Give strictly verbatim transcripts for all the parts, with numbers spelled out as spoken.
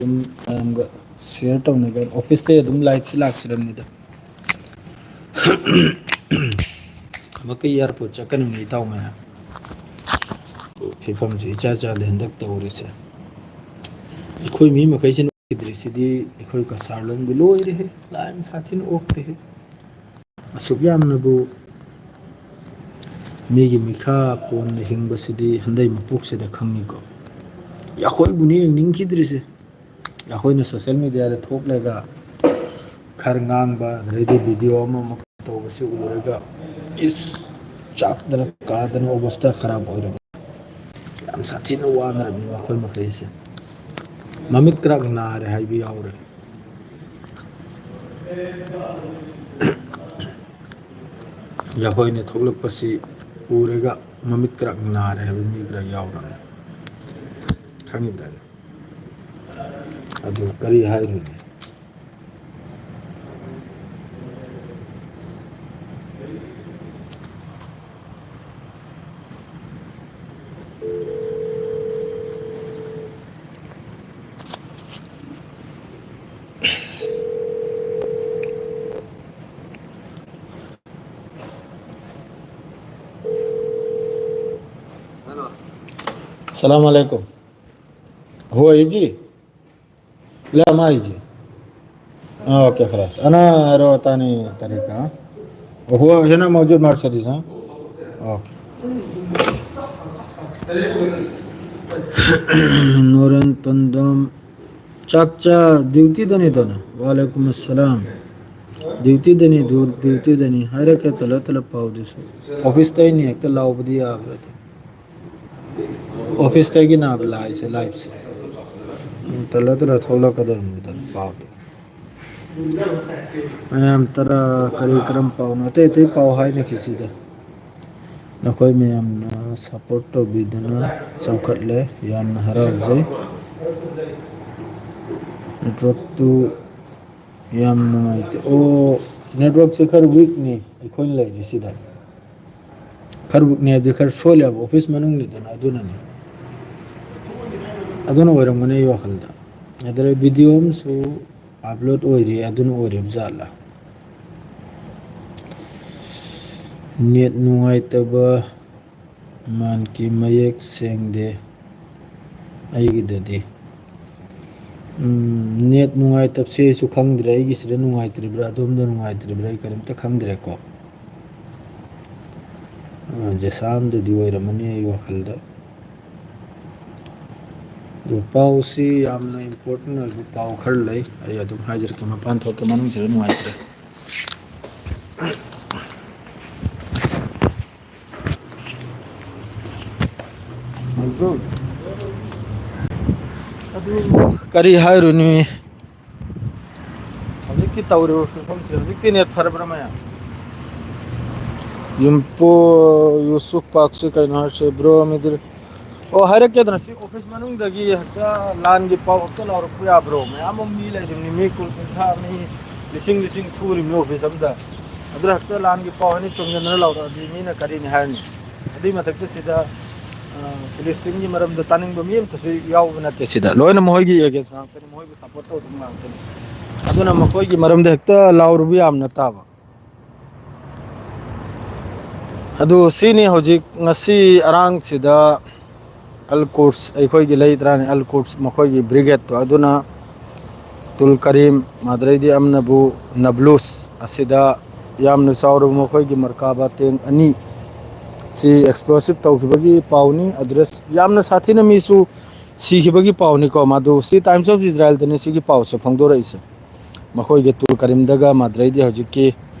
ꯑꯗꯨꯝ ꯃꯌꯥꯝꯒ ꯁꯤꯌꯔ ꯇꯧꯅꯒꯦ꯫ ꯑꯣꯐꯤꯁꯇꯩ ꯑꯗꯨꯝ ꯂꯥꯏꯛꯁꯤ ꯂꯥꯛꯆꯔꯝꯅꯤꯗ꯫ ꯑꯃꯨꯛꯀ ꯑꯦꯌꯥꯔꯄꯣꯔꯠ ꯆꯠꯀꯅꯤꯅꯦ, ꯏꯇꯥꯎ ꯃꯌꯥꯝ꯫ ꯐꯤꯕꯝꯁꯤ ꯏꯆꯥ ꯆꯥꯗꯦ ꯍꯟꯗꯛ ꯇꯧꯔꯤꯁꯦ꯫ ꯑꯩꯈꯣꯏ ꯃꯤ ꯃꯈꯩꯁꯤꯅ ꯎꯈꯤꯗ꯭ꯔꯤꯁꯤꯗꯤ ꯑꯩꯈꯣꯏ ꯀꯁꯥꯔ ꯂꯣꯝꯗꯤ ꯂꯣꯏꯔꯦꯍꯦ, ꯂꯥꯏ ꯃꯁꯥ ꯊꯤꯅ ꯑꯣꯛꯇꯦꯍꯦ꯫ ꯑꯁꯨꯛ ꯌꯥꯝꯅꯕꯨ ꯃꯤꯒꯤ ꯃꯤꯈꯥ ꯄꯣꯟꯅ ꯍꯤꯡꯕꯁꯤꯗꯤ ꯍꯟꯗꯩ ꯃꯄꯣꯛꯁꯤꯗ ꯈꯪꯉꯤꯀꯣ꯫ ꯑꯩꯈꯣꯏꯕꯨꯅꯤ ꯌꯦꯡꯅꯤꯡꯈꯤꯗ꯭ꯔꯤꯁꯦ꯫ ꯑꯩꯈꯣꯏꯅ ꯁꯣꯁꯦꯜ ꯃꯦꯗꯤꯌꯥꯗ ꯊꯣꯛꯂꯒ ꯈꯔ ꯉꯥꯡꯕ, ꯑꯗꯩꯗꯤ ꯚꯤꯗꯤꯑꯣ ꯑꯃꯃꯨꯛ ꯇꯧꯕꯁꯤ ꯎꯔꯒ ꯏꯁ ꯆꯥꯛꯇꯅ ꯀꯥꯗꯅ ꯑꯣꯕꯁꯇꯥ ꯈꯔꯥꯕ ꯑꯣꯏꯔꯝꯃꯤ꯫ ꯌꯥꯝ ꯁꯥꯊꯤꯅ ꯋꯥꯅꯔꯝꯃꯤ ꯃꯈꯣꯏ ꯃꯈꯩꯁꯦ꯫ ꯃꯃꯤꯠ ꯀ꯭ꯔꯛ ꯅꯥꯔꯦ ꯍꯥꯏꯕ ꯌꯥꯎꯔꯦ꯫ ꯑꯩꯈꯣꯏꯅ ꯊꯣꯛꯂꯛꯄꯁꯤ ꯎꯔꯒ ꯃꯃꯤꯠ ꯀ꯭ꯔꯛ ꯅꯥꯔꯦ ꯍꯥꯏꯕ ꯃꯤ ꯈꯔ ꯌꯥꯎꯔꯝꯃꯤ꯫ ꯈꯪꯉꯤꯕ꯭ꯔꯥ? ꯑꯗꯨ ꯀꯔꯤ ꯍꯥꯏꯔꯨꯅꯤ? السلام عليكم. هو يجي؟ لا، ما يجي. آه، أوكي، خلاص. أنا أروح تاني طريقة، ها؟ وهو هنا موجود مرسيدس، ها؟ أوكي. ꯅꯨꯔꯦꯟ ꯄꯟꯗꯝ꯫ ꯆꯥꯛ ꯆꯥ ꯗ꯭ꯌꯨꯇꯤꯗꯅꯤꯗꯅ꯫ ꯋꯥꯂꯦꯀꯨꯝ ꯑꯁꯂꯥꯝ꯫ ꯗ꯭ꯌꯨꯇꯤꯗꯅꯤ, ꯗ꯭ꯌꯨ-, ꯗ꯭ꯌꯨꯇꯤꯗꯅꯤ꯫ ꯍꯥꯏꯔꯛꯀꯦ ꯇꯂ ꯇꯂ ꯄꯥꯎꯗꯨꯁꯨ꯫ ꯑꯣꯐꯤꯁꯇꯩꯅꯤ ꯍꯦꯛꯇ ꯂꯥꯎꯕꯗꯤ ꯌꯥꯕ꯭ꯔꯥ? ꯑꯣꯐꯤꯁꯇꯒꯤꯅꯦꯕ ꯂꯥꯛꯏꯁꯦ, ꯂꯥꯏꯞꯁꯦ꯫ ꯇꯂ ꯇꯂ ꯊꯣꯛꯂꯛꯀꯗꯧꯔꯤꯅꯤꯗꯅ ꯄꯥꯎꯗꯤ꯫ ꯃꯌꯥꯝ ꯇꯔꯥ ꯀꯔꯤ ꯀꯔꯝ ꯄꯥꯎꯅꯣ? ꯑꯇꯩ ꯑꯇꯩ ꯄꯥꯎ ꯍꯥꯏꯅꯈꯤꯁꯤꯗ꯫ ꯅꯈꯣꯏ ꯃꯌꯥꯝꯅ ꯁꯞꯄꯣꯔꯠ ꯇꯧꯕꯤꯗꯨꯅ ꯆꯥꯎꯈꯠꯂꯦ꯫ ꯌꯥꯝꯅ ꯍꯔꯥꯎꯖꯩ꯫ ꯅꯦꯠꯋꯥꯛꯇꯨ ꯌꯥꯝ ꯅꯨꯡꯉꯥꯏꯇꯦ꯫ ꯑꯣ, ꯅꯦꯠꯋꯥꯛꯁꯦ ꯈꯔ ꯋꯤꯛꯅꯤ ꯑꯩꯈꯣꯏꯅ ꯂꯩꯔꯤꯁꯤꯗ꯫ ꯈꯔ ꯋꯤꯛꯅꯤ ꯍꯥꯏꯕꯗꯤ ꯈꯔ ꯁꯣꯜꯂꯦꯕ, ꯑꯣꯐꯤꯁ ꯃꯅꯨꯡꯅꯤꯗꯅ, ꯑꯗꯨꯅꯅꯤ꯫ ꯑꯗꯨꯅ ꯑꯣꯏꯔꯝꯒꯅꯤ ꯑꯩ ꯋꯥꯈꯜꯗ꯫ ꯑꯗꯨꯗ ꯚꯤꯗꯤꯑꯣ ꯑꯃꯁꯨ ꯑꯞꯂꯣꯗ ꯑꯣꯏꯔꯤ, ꯑꯗꯨꯅ ꯑꯣꯏꯔꯤꯕ ꯖꯥꯠꯂꯥ? ꯅꯦꯠ ꯅꯨꯡꯉꯥꯏꯇꯕ ꯃꯥꯟꯀꯤ, ꯃꯌꯦꯛ ꯁꯦꯡꯗꯦ ꯑꯩꯒꯤꯗꯗꯤ꯫ ꯎꯝ, ꯅꯦꯠ ꯅꯨꯡꯉꯥꯏꯇꯕꯁꯦ ꯑꯩꯁꯨ ꯈꯪꯗ꯭ꯔꯦ, ꯑꯩꯒꯤꯁꯤꯗ ꯅꯨꯡꯉꯥꯏꯇ꯭ꯔꯤꯕ꯭ꯔꯥ, ꯑꯗꯣꯝꯗ ꯅꯨꯡꯉꯥꯏꯇ꯭ꯔꯤꯕ꯭ꯔꯥ, ꯑꯩ ꯀꯔꯤꯝꯇ ꯈꯪꯗ꯭ꯔꯦꯀꯣ꯫ ꯑ, ꯖꯦꯁꯥꯝꯗꯗꯤ ꯑꯣꯏꯔꯝꯃꯅꯤ ꯑꯩ ꯋꯥꯈꯜꯗ꯫ ꯑꯗꯨ ꯄꯥꯎꯁꯤ ꯌꯥꯝꯅ ꯏꯝꯄꯣꯔꯇꯦꯟ ꯑꯣꯏꯕ ꯄꯥꯎ ꯈꯔ ꯂꯩ, ꯑꯩ ꯑꯗꯨꯝ ꯍꯥꯏꯖꯔꯛꯀꯦ, ꯃꯄꯥꯟ ꯊꯣꯛꯀꯦ, ꯃꯅꯨꯡꯁꯤꯗ ꯅꯨꯡꯉꯥꯏꯇ꯭ꯔꯦ꯫ ꯀꯔꯤ ꯍꯥꯏꯔꯨꯅꯤ? ꯍꯧꯖꯤꯛꯀꯤ ꯇꯧꯔꯤꯕ ꯐꯤꯕꯝꯁꯦ, ꯍꯧꯖꯤꯛꯇꯤ ꯅꯦꯠ ꯐꯔꯕ꯭ꯔꯥ ꯃꯌꯥꯝ? ꯌꯨꯝꯄꯨ ꯌꯨꯁꯨꯐ ꯄꯥꯛꯁꯤ ꯀꯩꯅꯣ ꯍꯥꯏꯔꯁꯦ, ꯕ꯭ꯔꯣ, ꯃꯤꯗꯤꯜ꯫ ꯑꯣ, ꯍꯥꯏꯔꯛꯀꯦꯗꯅ, ꯁꯤ ꯑꯣꯐꯤꯁ ꯃꯅꯨꯡꯗꯒꯤ ꯍꯦꯛꯇ ꯂꯥꯟꯒꯤ ꯄꯥꯎ ꯍꯦꯛꯇ ꯂꯥꯎꯔꯛꯄ ꯌꯥꯕ꯭ꯔꯣ? ꯃꯌꯥꯝ ꯑꯃ ꯃꯤ ꯂꯩꯔꯤꯕꯅꯤ, ꯃꯤ ꯀꯨꯟ, ꯀꯨꯟꯊ꯭ꯔꯥ, ꯃꯤ ꯂꯤꯁꯤꯡ ꯂꯤꯁꯤꯡ ꯁꯨꯔꯤꯕꯅꯤ ꯑꯣꯐꯤꯁ ꯑꯝꯗ꯫ ꯑꯗꯨꯅ ꯍꯦꯛꯇ ꯂꯥꯟꯒꯤ ꯄꯥꯎ ꯍꯥꯏꯅ ꯆꯨꯝꯗꯅ ꯂꯥꯎꯔꯛꯑꯗꯤ ꯃꯤꯅ ꯀꯔꯤꯅꯤ ꯍꯥꯏꯔꯅꯤ? ꯑꯗꯨꯏ ꯃꯊꯛꯇ ꯁꯤꯗ, ꯑ, ꯐꯤꯂꯤꯁꯇꯤꯟꯒꯤ ꯃꯔꯝꯗ ꯇꯥꯅꯤꯡꯕ ꯃꯤ ꯑꯝꯇꯁꯨ ꯌꯥꯎꯕ ꯅꯠꯇꯦ ꯁꯤꯗ꯫ ꯂꯣꯏꯅ ꯃꯈꯣꯏꯒꯤ ꯑꯦꯒꯦꯟꯁ ꯉꯥꯛꯇꯅꯤ, ꯃꯈꯣꯏꯕꯨ ꯁꯞꯄꯣꯔꯠ ꯇꯧꯗꯕ ꯉꯥꯛꯇꯅꯤ꯫ ꯑꯗꯨꯅ ꯃꯈꯣꯏꯒꯤ ꯃꯔꯝꯗ ꯍꯦꯛꯇ ꯂꯥꯎꯔꯨꯕ ꯌꯥꯝꯅ ꯇꯥꯕ꯫ ꯑꯗꯨ ꯁꯤꯅꯤ ꯍꯧꯖꯤꯛ ꯉꯁꯤ ꯑꯔꯥꯡꯁꯤꯗ ꯑꯜ ꯀꯨꯔꯁ, ꯑꯩꯈꯣꯏꯒꯤ ꯂꯩꯇ꯭ꯔꯥꯅꯤ, ꯑꯜ ꯀꯨꯔꯁ ꯃꯈꯣꯏꯒꯤ ꯕ꯭ꯔꯤꯒꯦꯗꯇꯣ, ꯑꯗꯨꯅ ꯇꯨꯜ ꯀꯔꯤꯝ, ꯑꯗꯨꯗꯩꯗꯤ ꯑꯃꯅꯕꯨ ꯅꯕ꯭ꯂꯨꯁ, ꯑꯁꯤꯗ ꯌꯥꯝꯅ ꯆꯥꯎꯔꯕ ꯃꯈꯣꯏꯒꯤ ꯃꯔꯀꯥꯕꯥ ꯇꯦꯡ ꯑꯅꯤ ꯁꯤ ꯑꯦꯛꯁꯄ꯭ꯂꯣꯁꯤꯞ ꯇꯧꯈꯤꯕꯒꯤ ꯄꯥꯎꯅꯤ꯫ ꯑꯗꯨꯗ ꯌꯥꯝꯅ ꯁꯥꯊꯤꯅ ꯃꯤꯁꯨ ꯁꯤꯈꯤꯕꯒꯤ ꯄꯥꯎꯅꯤꯀꯣ꯫ ꯃꯗꯨ ꯁꯤ ꯇꯥꯏꯝꯁ ꯑꯣꯐ ꯏꯖꯔꯥꯏꯜꯗꯅꯤ ꯁꯤꯒꯤ ꯄꯥꯎꯁꯦ ꯐꯣꯡꯗꯣꯔꯛꯏꯁꯦ꯫ ꯃꯈꯣꯏꯒꯤ ꯇꯨꯜ ꯀꯔꯤꯝꯗꯒ ꯃꯗ꯭ꯔꯩꯗꯤ ꯍꯧꯖꯤꯛꯀꯤ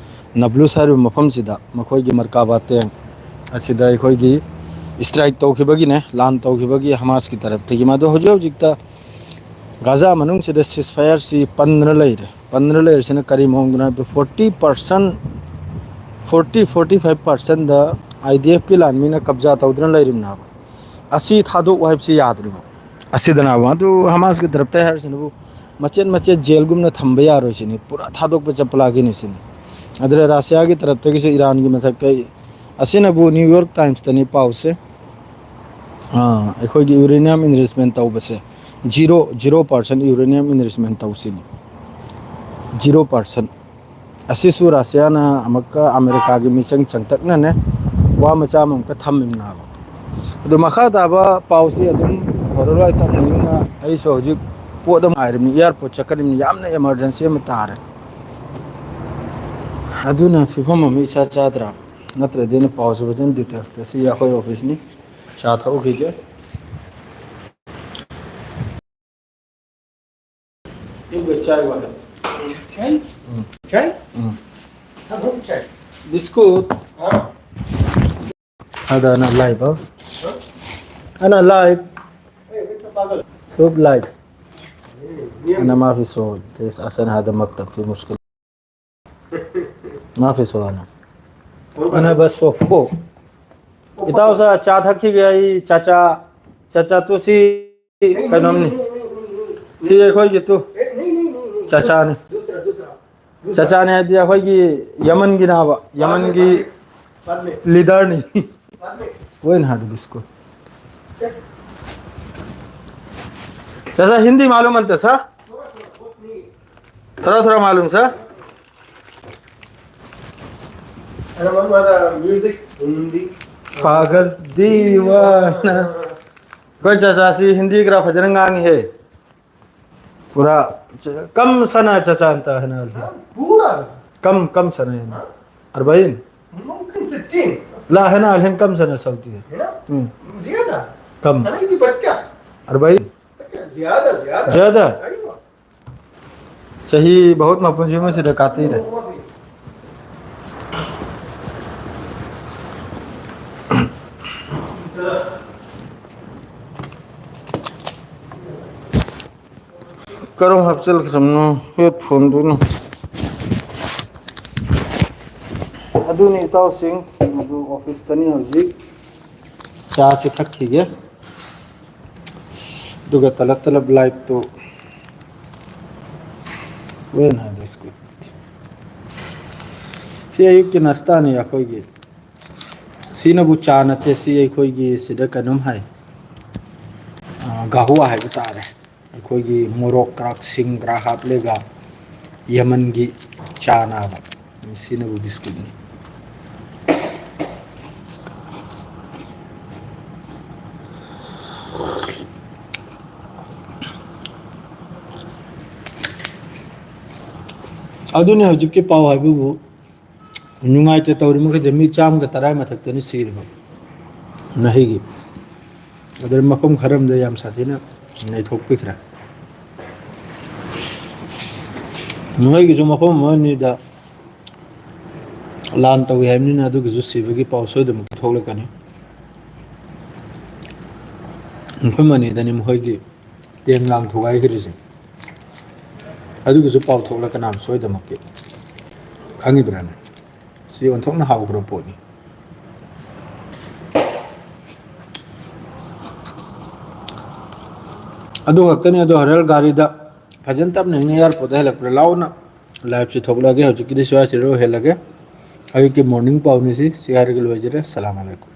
ꯅꯕ꯭ꯂꯨꯁ ꯍꯥꯏꯔꯤꯕ ꯃꯐꯝꯁꯤꯗ ꯃꯈꯣꯏꯒꯤ ꯃꯔꯀꯥꯕꯥ ꯇꯦꯡ ꯑꯁꯤꯗ ꯑꯩꯈꯣꯏꯒꯤ ꯏꯁꯇ꯭ꯔꯥꯏꯛ ꯇꯧꯈꯤꯕꯒꯤꯅꯦ, ꯂꯥꯟ ꯇꯧꯈꯤꯕꯒꯤ ꯍꯃꯥꯁꯀꯤ ꯇꯔꯞꯇꯒꯤ꯫ ꯃꯗꯨ ꯍꯧꯖꯤꯛ ꯍꯧꯖꯤꯛꯇ ꯒꯥꯖꯥ ꯃꯅꯨꯡꯁꯤꯗ ꯁꯤꯁ ꯐꯥꯌꯔꯁꯤ ꯄꯟꯗꯅ ꯂꯩꯔꯦ꯫ ꯄꯟꯗꯅ ꯂꯩꯔꯤꯁꯤꯅ ꯀꯔꯤ ꯃꯑꯣꯡꯗꯅꯣ ꯍꯥꯏꯕꯗ, forty percent, forty, forty five ꯄꯥꯔꯁꯦꯟꯗ ꯑꯥꯏ ꯗꯤ ꯑꯦꯐꯀꯤ ꯂꯥꯟꯃꯤꯅ ꯀꯕꯖꯥ ꯇꯧꯗꯨꯅ ꯂꯩꯔꯤꯕꯅꯦꯕ꯫ ꯑꯁꯤ ꯊꯥꯗꯣꯛꯎ ꯍꯥꯏꯕꯁꯤ ꯌꯥꯗ꯭ꯔꯤꯕ꯫ ꯑꯁꯤꯗꯅꯕ ꯑꯗꯨ ꯍꯃꯥꯁꯀꯤ ꯇꯔꯞꯇ ꯍꯥꯏꯔꯤꯁꯤꯅꯕꯨ ꯃꯆꯦꯠ ꯃꯆꯦꯠ ꯖꯦꯜꯒꯨꯝꯅ ꯊꯝꯕ ꯌꯥꯔꯣꯏ ꯁꯤꯅꯤ, ꯄꯨꯔꯥ ꯊꯥꯗꯣꯛꯄ ꯆꯠꯄ ꯂꯥꯛꯈꯤꯅꯤ ꯁꯤꯅꯤ꯫ ꯑꯗꯨꯅ ꯔꯁꯤꯌꯥꯒꯤ ꯇꯔꯞꯇꯒꯤꯁꯨ ꯏꯔꯥꯟꯒꯤ ꯃꯊꯛꯇ, ꯑꯁꯤꯅꯕꯨ ꯅ꯭ꯌꯨ ꯌꯣꯔꯛ ꯇꯥꯏꯝꯁꯇꯅꯤ ꯄꯥꯎꯁꯦ꯫ ꯑꯥ, ꯑꯩꯈꯣꯏꯒꯤ ꯌꯨꯔꯦꯅꯤꯌꯝ ꯏꯟꯔꯤꯆꯃꯦꯟ ꯇꯧꯕꯁꯦ, zero, zero percent uranium enrichment ꯇꯧꯁꯤꯅꯤ꯫ Zero percent. ꯑꯁꯤꯁꯨ ꯔꯁꯤꯌꯥꯅ ꯑꯃꯨꯛꯀ ꯑꯃꯦꯔꯤꯀꯥꯒꯤ ꯃꯤꯆꯪ ꯆꯪꯇꯛꯅꯅꯦ, ꯋꯥ ꯃꯆꯥ ꯑꯃ ꯑꯃꯨꯛꯀ ꯊꯝꯃꯤꯕꯅꯦꯕ꯫ ꯑꯗꯨ ꯃꯈꯥ ꯇꯥꯕ ꯄꯥꯎꯁꯤ ꯑꯗꯨꯝ ꯍꯣꯔꯔꯣꯏ ꯊꯝꯕꯅꯤꯅ ꯑꯩꯁꯨ ꯍꯧꯖꯤꯛ ꯄꯣꯠ ꯑꯃ ꯉꯥꯏꯔꯤꯕꯅꯤ, ꯑꯦꯌꯥꯔꯄꯣꯔꯠ ꯆꯠꯀꯅꯤꯕꯅꯤ, ꯌꯥꯝꯅ ꯏꯃꯥꯔꯖꯦꯟꯁꯤ ꯑꯃ ꯇꯥꯔꯦ꯫ ꯑꯗꯨꯅ ꯐꯤꯕꯝ ꯑꯃ ꯏꯆꯥ ꯆꯥꯗ꯭ꯔꯥ? ꯅꯠꯇ꯭ꯔꯗꯤ ꯑꯩꯅ ꯄꯥꯎꯁꯦ ꯐꯖꯅ ꯗꯤꯇꯦꯜꯁꯇ, ꯁꯤ ꯑꯩꯈꯣꯏ ꯑꯣꯐꯤꯁꯅꯤ, ꯆꯥ ꯊꯛꯎꯈꯤꯒꯦ꯫ एक बार चाय वाला। चाय? हम्म। चाय? हम्म। हाँ, हम चाय। बिस्कुट। हाँ। هذا أنا لايف، ها؟ أنا لايف. إيه، أنت पागल. شوف لايف. إيه، أنا ما في صوت. ليش؟ عشان هذا مكتب في مشكلة. ما في صوت أنا. أنا بس شوف فوق. ꯏꯇꯥꯎꯁꯦ ꯆꯥ ꯊꯛꯈꯤꯒꯦ ꯑꯩ ꯆꯥꯆꯥ, ꯆꯥꯆꯥ ꯇꯨ ꯁꯤ ꯀꯩꯅꯣꯝꯅꯤ꯫ ꯁꯤ ꯑꯩꯈꯣꯏꯒꯤ ꯇꯨ ꯆꯥꯆꯥꯅꯤ꯫ ꯆꯥꯆꯥꯅꯤ ꯍꯥꯏꯗꯤ ꯑꯩꯈꯣꯏꯒꯤ ꯌꯃꯟꯒꯤꯅꯥꯕ, ꯌꯃꯟꯒꯤ ꯂꯤꯗꯔꯅꯤ꯫ ꯋꯦꯟ ꯍꯥꯏꯗꯤ ꯕꯤꯁꯀꯨꯠ꯫ ꯆꯥꯆꯥ, ꯍꯤꯟꯗꯤ ꯃꯥꯂꯨꯝ ꯑꯟꯇ ꯁꯥ? ꯊꯣꯔꯥ ꯊꯣꯔꯥ ꯃꯥꯂꯨꯝ ꯁꯥ? ꯑꯗꯣ ꯃꯔꯨ ꯑꯣꯏꯅ ꯃ꯭ꯌꯨꯖꯤꯛ ꯍꯤꯟꯗꯤ꯫ ꯄꯥꯒꯜ ꯗꯤꯋꯥꯅ꯫ ꯑꯩꯈꯣꯏ ꯆꯥꯆꯥꯁꯤ ꯍꯤꯟꯗꯤ ꯈꯔ ꯐꯖꯅ ꯉꯥꯡꯉꯤꯍꯦ꯫ पूरा कम सना चाचा अंता है ना। पूरा। कम, कम सना है ना। अरबईन। मुमकिन सित्तीन। لا، है ना, अलहन कम सना सऊदी है। है ना? हम्म। ज्यादा। कम। अरे, ये बच्चा। अरबईन। बच्चा, ज्यादा, ज्यादा। ज्यादा। अरे वाह। ꯆꯍꯤ ꯕꯍꯨꯠ ꯃꯄꯨꯟꯁꯤ ꯃꯁꯤꯗ ꯀꯥꯇꯤꯔꯦ꯫ ꯀꯔꯝ ꯍꯥꯞꯆꯤꯜꯂꯛꯈ꯭ꯔꯕꯅꯣ ꯍꯦꯠꯐꯣꯟꯗꯨꯅ? ꯑꯗꯨꯅꯤ ꯏꯇꯥꯎꯁꯤꯡ, ꯑꯗꯨ ꯑꯣꯐꯤꯁꯇꯅꯤ ꯍꯧꯖꯤꯛ꯫ ꯆꯥꯁꯤ ꯊꯛꯈꯤꯒꯦ꯫ ꯑꯗꯨꯒ ꯇꯂꯞ ꯇꯂꯞ ꯂꯥꯏꯐꯇꯨ ꯍꯣꯔꯦꯟ ꯍꯥꯏꯗꯤ ꯁ꯭ꯀꯨꯜ꯫ ꯁꯤ ꯑꯌꯨꯛꯀꯤ ꯅꯥꯁꯇꯥꯅꯤ ꯑꯩꯈꯣꯏꯒꯤ꯫ ꯁꯤꯅꯕꯨ ꯆꯥ ꯅꯠꯇꯦ, ꯁꯤ ꯑꯩꯈꯣꯏꯒꯤ ꯁꯤꯗ ꯀꯩꯅꯣꯝ ꯍꯥꯏ꯫ ꯒꯥꯍꯨꯋꯥ ꯍꯥꯏꯕ ꯇꯥꯔꯦ꯫ ꯑꯩꯈꯣꯏꯒꯤ ꯃꯣꯔꯣꯛ ꯀ꯭ꯔꯥꯛ, ꯁꯤꯡ ꯈꯔ ꯍꯥꯞꯂꯒ ꯌꯃꯟꯒꯤ ꯆꯥ ꯅꯥꯕ ꯁꯤꯅꯕꯨ ꯕꯤꯁꯀꯤꯠꯅꯤ꯫ ꯑꯗꯨꯅꯤ ꯍꯧꯖꯤꯛꯀꯤ ꯄꯥꯎ ꯍꯥꯏꯕꯕꯨ꯫ ꯅꯨꯡꯉꯥꯏꯇꯦ ꯇꯧꯔꯤ ꯃꯈꯩꯁꯦ꯫ ꯃꯤ ꯆꯥꯝꯃꯒ ꯇꯔꯥ ꯃꯊꯛꯇꯅꯤ ꯁꯤꯔꯤꯕ ꯅꯍꯩꯒꯤ꯫ ꯑꯗꯨꯅ ꯃꯐꯝ ꯈꯔ ꯑꯃꯗ ꯌꯥꯝ ꯁꯥꯊꯤꯅ ꯅꯩꯊꯣꯛꯄꯤꯈ꯭ꯔꯦ꯫ ꯅꯍꯩꯒꯤꯁꯨ ꯃꯐꯝ ꯑꯃꯅꯤꯗ ꯂꯥꯟ ꯇꯧꯏ ꯍꯥꯏꯕꯅꯤꯅ ꯑꯗꯨꯒꯤꯁꯨ ꯁꯤꯕꯒꯤ ꯄꯥꯎ ꯁꯣꯏꯗꯅꯃꯛꯀꯤ ꯊꯣꯛꯂꯛꯀꯅꯤ꯫ ꯃꯐꯝ ꯑꯅꯤꯗꯅꯤ ꯃꯈꯣꯏꯒꯤ ꯇꯦꯟ ꯂꯥꯡ ꯊꯨꯒꯥꯏꯈ꯭ꯔꯤꯁꯦ꯫ ꯑꯗꯨꯒꯤꯁꯨ ꯄꯥꯎ ꯊꯣꯛꯂꯛꯀꯅꯤ ꯁꯣꯏꯗꯅꯃꯛꯀꯤ꯫ ꯈꯪꯉꯤꯕ꯭ꯔꯥꯅꯦ? ꯁꯤ ꯑꯣꯟꯊꯣꯛꯅ ꯍꯥꯎꯈ꯭ꯔꯕ ꯄꯣꯠꯅꯤ꯫ ꯑꯗꯨ ꯈꯛꯇꯅꯤ꯫ ꯑꯗꯣ ꯍꯣꯔꯦꯟ ꯒꯥꯔꯤꯗ ꯐꯖꯅ ꯇꯞꯅ ꯏꯪꯅ ꯑꯦꯌꯥꯔꯄꯣꯔꯠꯇ ꯍꯜꯂꯛꯄꯗ ꯂꯥꯎꯅ ꯂꯥꯏꯞꯁꯤ ꯊꯣꯛꯂꯛꯑꯒꯦ꯫ ꯍꯧꯖꯤꯛꯀꯤꯗꯤ ꯁ꯭ꯋꯥꯏꯁꯤꯗ ꯍꯦꯜꯂꯒꯦ꯫ ꯑꯌꯨꯛꯀꯤ ꯃꯣꯔꯅꯤꯡ ꯄꯥꯎꯅꯤ ꯁꯤ꯫ ꯁꯤ ꯍꯥꯏꯔꯒ ꯂꯣꯏꯖꯔꯦ꯫ ꯁꯂꯥꯝ ꯑꯂꯩꯀꯨꯝ꯫